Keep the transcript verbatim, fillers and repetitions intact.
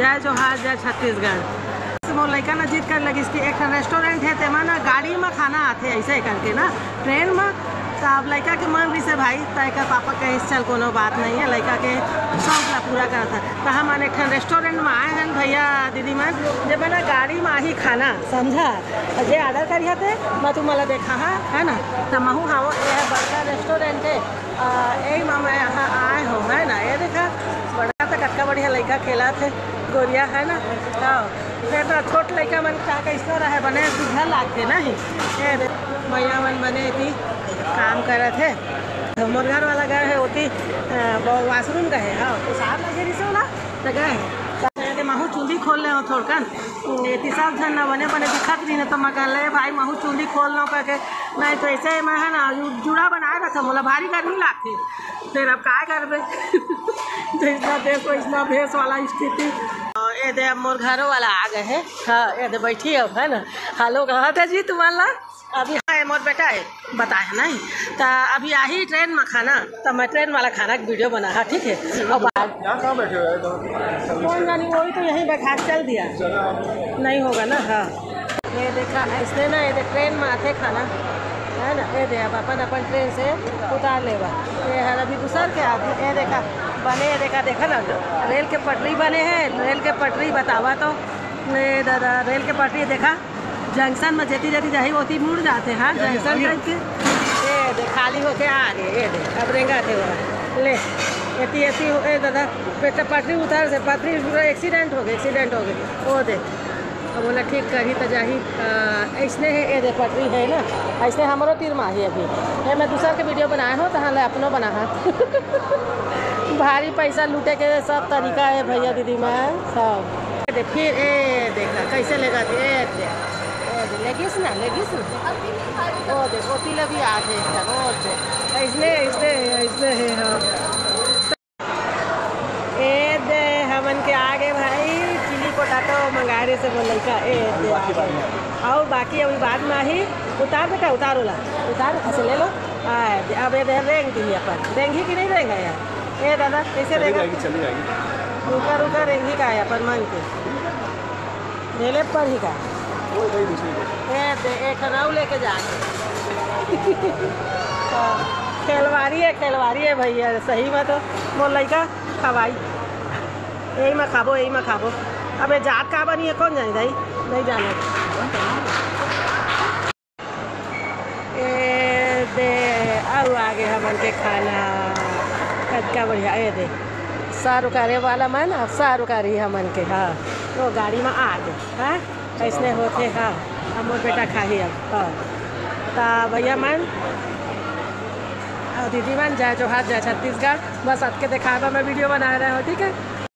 जय जोहार, जय छत्तीसगढ़। मोर लइका ना जिद कर लगिस कि एक ठन रेस्टोरेंट हे, तेमा ना गाड़ी म खाना आथे, ऐसे करके ना ट्रेन म। त अब लइका के मन रिसे भाई, त एकर पापा कहिस, "चल, कोनो बात नहीं है, लइका के शौक ला पूरा करत है।" त हमन एक ठन रेस्टोरेंट म आए हन भैया दीदी मन, जेमा ना गाड़ी म आही खाना, समझा? जे ऑर्डर करिहा ते मैं तुमन ला देखा हा, है ना? त महू हावो, ये बड़का रेस्टोरेंट है। आ, यही मा मैं यहाँ आए हो, है ना? ये देखा, बड़ा तो कतका बढ़िया लइका खेलत हे, गोरिया, है ना? हाँ, फिर तो छोट लइका मन का कैसो रहे, बने सुघर लागथे नहीं। ये दे, भैया मन बने थी काम करत हे। तो मोर घर वाला गए है ओती, अ, वो वॉशरूम गए, हाँ, तो साफ लगे रिसे ना, तो गए। तो ये दे, महू चूंदी खोल ले हो थोड़कन। एती सब झन न बने बने दिखत रहिन, त मैं कहले, "भाई, महू चूंदी खोल लो," करके, नहीं तो ऐसे मैं है ना, जू-, जूड़ा बनाए रखा, मोला भारी गर्मी लागथे, फिर अब काय करबे? जैसना देश वैसना भेष वाला स्थिति। और ये दे, अब मोर घरो वाला आ गए हैं। हाँ, ये दे बैठी अब, है ना, हेलो कहत हे जी तुम्हारा। अभी हाँ, ये मोर बेटा है, बताए नहीं। त अभी आही ट्रेन में खाना, त मैं ट्रेन वाला खाना की वीडियो बना, हाँ, ठीक है। और बाहर यहाँ कहाँ बैठे हुए हैं? कौन जानी, वही तो यहीं बैठा के चल दिया। चलो। नहीं होगा ना, हाँ। ये देखा, इसने ना, ये देख, ट्रेन में आथे खाना, है ना? ये दे, अब अपन, अपन ट्रेन से उतार लेवा। ये हर अभी दूसर के आदमी, ये देखा, बने, ये देखा, देखा ना, रेल के पटरी बने हैं, रेल के पटरी बतावा तो, ये दादा, रेल के पटरी देखा, जंक्शन में जेती जेती जाही, ओती मुड़ जाथे। हाँ, जंक्शन टाइप के। ए दे, खाली होके आ गे। ए दे, अब रेंगा थे ओला। ले, एती, एती हो, ए दादा, बेटा, पटरी उतार से, पटरी पूरा एक्सीडेंट हो गए, एक्सीडेंट हो गए। ओ दे, अब ओला ठीक करही त जाही। आ, ऐसने है, ए दे, पटरी है ना, ऐसने हमरो तीर मा ही अभी। ए, मैं दूसर के वीडियो बनाए हो, तहाँ ले अपनो बना हा। भारी पैसा लूटे के सब तरीका है भैया दीदी मन, सब। ए दे, फिर ए देखा कैसे लेगा थे, ए दे, ए दे, लेगिस ना, लेगिस ना। ओ दे, ओती ले भी आ थे एकदम, ओ दे। ऐसने, ऐसने, ऐसने है, हाँ। ए दे, हमन के आगे भाई, चिली पोटाटो मंगाए रहे से बोल लइका, ए दे, आगे। और बाकी अभी बाद में ही, उतार बेटा, उतार ओला, उतार, ऐसे ले लो। आ, अब ये दे, रेंग दी अपन, रेंगी कि नहीं रेंगा यार? ए दादा, कैसे चली रेंगा? जाएगी, चली जाएगी। रुका, रुका, रेंगी का है अपन मन के। झेले पर ही का। वो भाई दूसरी को। ए दे, एक राव लेके जा। हाँ, खेलवारी है, खेलवारी है भैया, सही में तो। मोर लइका खवाई। यही में खाबो, यही में खाबो। अबे जात का बनी है, कौन जाने दाई? नहीं जाने। ए दे, अउ आगे हमन के खाना। कतका बढ़िया, ए दे। सारू करे वाला मन, अब सारू करी हमन के, हाँ। तो गाड़ी में आ गे, हाँ? ऐसने होथे, हाँ। अब मोर बेटा खाही अब, हाँ। ता भैया मन, अउ दीदी मन, जय जोहार, जय छत्तीसगढ़। बस अतके देखाए बर मैं वीडियो बनाए रहे हो, ठीक है?